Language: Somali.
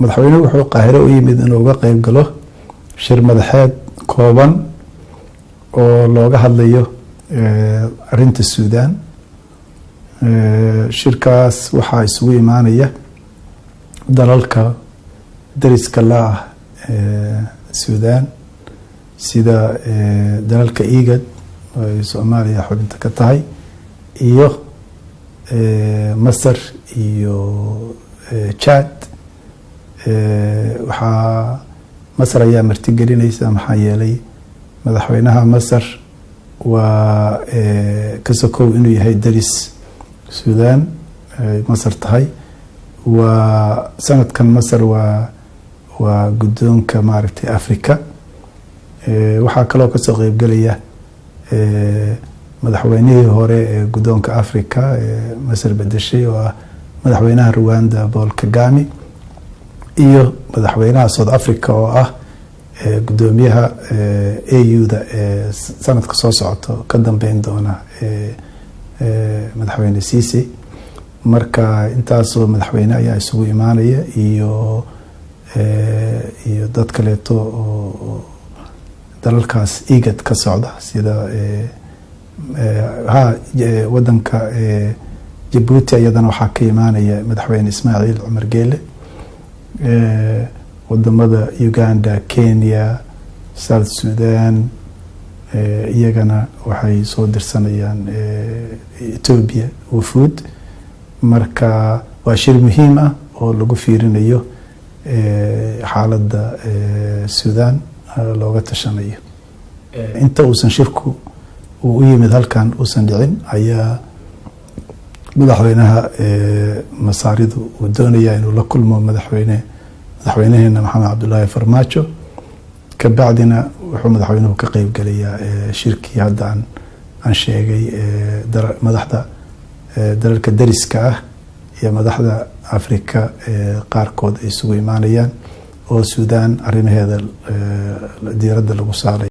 Madaxweynuhu wuxuu Qaahiro u yimid inuu uga qeyb galo shir madaxeed kooban oo looga hadlayo arinta Suudaan. Shirkaas waxaa isugu imaanaya dalalka dariska la ah Suudaan, sida dalalka IGAD oo ay Soomaaliya xubinta ka tahay, iyo Masar iyo Chad. Waxaa Masar ayaa martigelinaysa, maxaa yeelay madaxweynaha Masar waa ka sokow inuu yahay daris Suudaan ay Masar tahay. Waa sanadkan Masar waa guddoonka maaragtay Africa. Waxaa kaloo kasoo qeybgelaya madaxweynihii hore ee guddoonka Africa ee Masar bedeshay, oo ah madaxweynaha Rwanda Paul Kagame, iyo madaxweynaha South Africa oo ah guddoomiyaha AU-da ee sanadka soo socoto ka dambeyn doona madaxweyne Sisi. Marka intaasoo madaxweyne ayaa isugu imaanaya iyo dad kaleeto oo dalalkaas IGAD ka socda, sida ha wadanka Jabuuti. Iyadana waxaa ka imaanaya madaxweyne Ismaaciil Cumar Geele. Wadamada Uganda, Kenya, South Sudan iyagana waxay soo dirsanayaan, Ethiopia, wafuud. Marka waa shir muhiim ah oo lagu fiirinayo xaaladda Sudan, looga tashanayo. Inta uusan shirku uu u yimid halkan uusan dhicin ayaa madaxweynaha Masaaridu uu doonaya inuu la kulmo madaxweynaheena Maxamed Cabdulaahi Farmaajo. Kabacdina wuxuu madaxweynuhu ka qeybgelayaa shirkii hadda aan sheegay, madaxda dalalka dariska ah iyo madaxda Africa qaarkood ay isugu imaanayaan oo Suudaan arrimaheeda diiradda lagu saaray.